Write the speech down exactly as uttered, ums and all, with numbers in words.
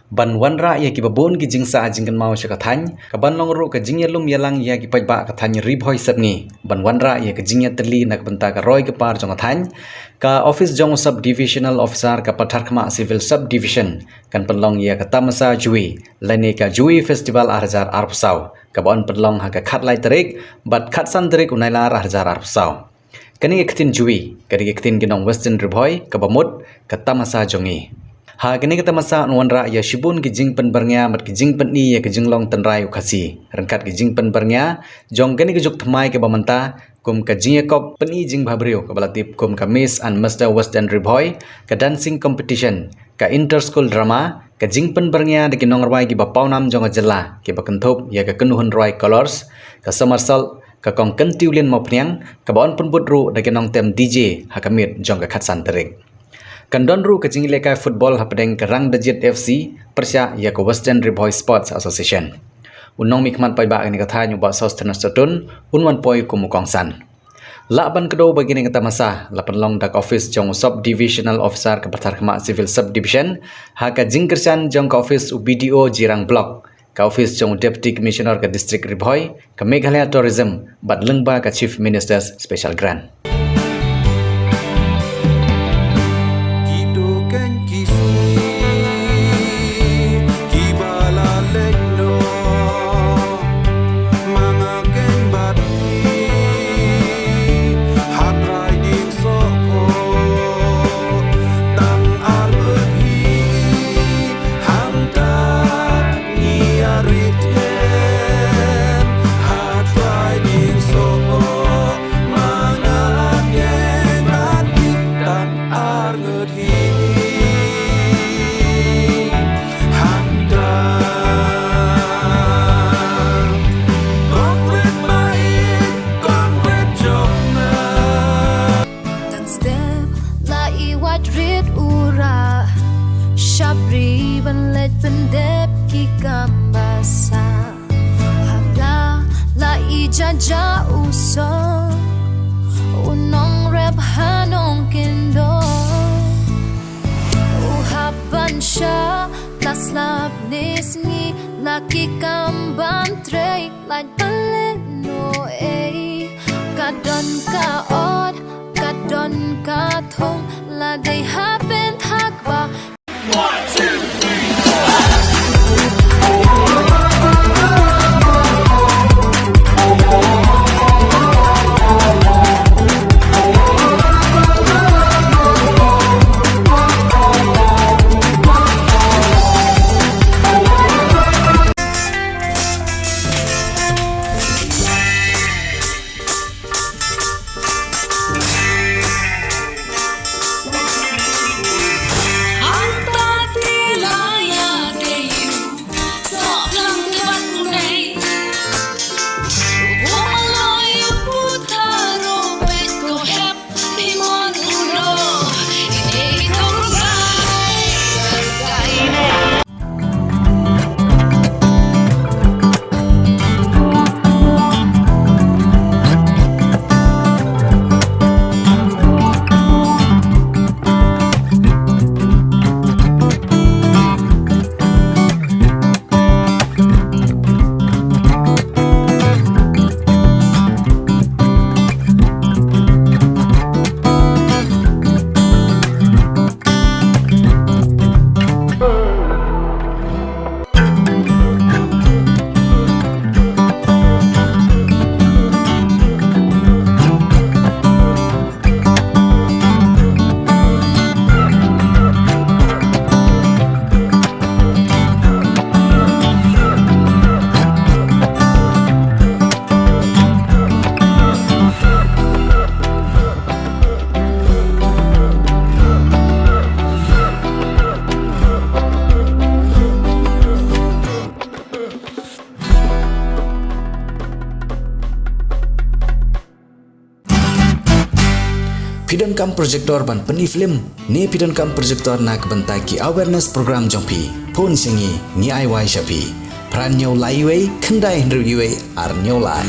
Ban wanrah ïa kiba bun ki jingsah jingkynmaw sha ka thaiñ, ka ban long ruh ka jingïalum ïalang ïa ki paidbah ka thaiñ Ri Bhoi Sepngi, ban wanrah ïa ka jingïatylli na ka bynta ka roi ka par jong ka thaiñ, ka office jong u Sub Divisional Officer ka Patharkhmah Civil Sub Division kan pynlong ïa ka tamasa Juwi, lane ka Juwi Festival ar hajar arphew saw, kaba yn pynlong ha ka khatlai tarik bad khatsan tarik u Nailar ar hajar arphew saw. Kane ka ktien Juwi ka dei ka ktien ki nong Western Ri Bhoi kaba mut ka tamasa jong ngi. Ha kane ka tamasa yn wanrah ïa shibun ki jingpynbyrngia bad ki jingpyni ïa ka jinglong tynrai u Khasi, ryngkat ki jingpynbyrngia jong kane ka juk thymmai kaba mynta, kum ka jingïakop pyni jingbhabriew kaba la tip kum ka Miss and Mister Western Ri Bhoi, ka dancing competition, ka inter school drama, ka jingpynbyrngia da ki nongrwai kiba pawnam jong ka jylla kiba kynthup ïa ka kynhun rwai Colours, ka Somersault, ka Kong Kyntiewlin Mawphniang, kaba yn pynbud ruh da ki nongtem D J ha ka miet jong ka khatsan tarik. Kan don ruh ka jingïalehkai football hapdeng ka Rangdajit F C pyrshah ïa ka Western Ri Bhoi Sports Association. U nongmihkhmat paidbah kane ka thaiñ u Bah Sosthenes Sohtun un wan poi kum u kongsan. Lah ban kdew ba kane ka tamasa la pynlong da ka office jong u Sub Divisional Officer ka Patharkhmah Civil Sub Division, ha ka jingkyrshan jong ka office u B D O Jirang Block, ka office jong u Deputy Commissioner ka District Ri Bhoi, ka Meghalaya Tourism bad lyngba ka Chief Minister's Special Grant. Ki duh kein ki sngi kiba la leit noh, ma nga kein bad phi ha trai diengsohphoh. Tang arngut hi hangta ngi ïarit kein ha trai diengsohphoh, ma nga kein bad phi tang arngut hi hangta. Kong Rit ba ïeit, Kong Rit jong nga. Dang step la i wad rit u rah, shaphrang ban leit pyndep ki kam basah. Haba la i jajah u song, u nongrep ha nongkyndong. U hap ban shah la slap ne sngi, la ki kam ban trei lait pynlehnoh ei. Ka don ka ot, ka don ka thong, la dei ha pynthak ba. Phi donkam projector ban pyni film ne phi donkam projector na ka bynta ki awareness program jong phi? Phone sha ngi, ngi ai wai sha phi. Phra hynñiew lai wei, khyndai hynriew wei, ar hynñiew lai.